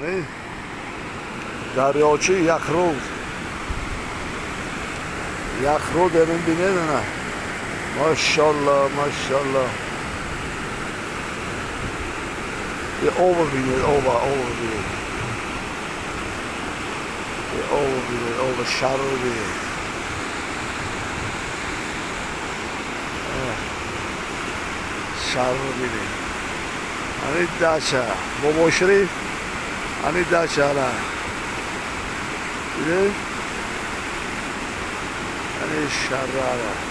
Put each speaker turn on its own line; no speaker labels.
Ани дарёчи Яхруд. Яхруд эмин бинед ана. Машалло, машалло. Оба бинед, оба, оба бинед. Оба бинед, оба шарро бинед. Шарро бинед. Ани дача. Бобошриф. Ани дача ана. Дидед? Ани шарра ана.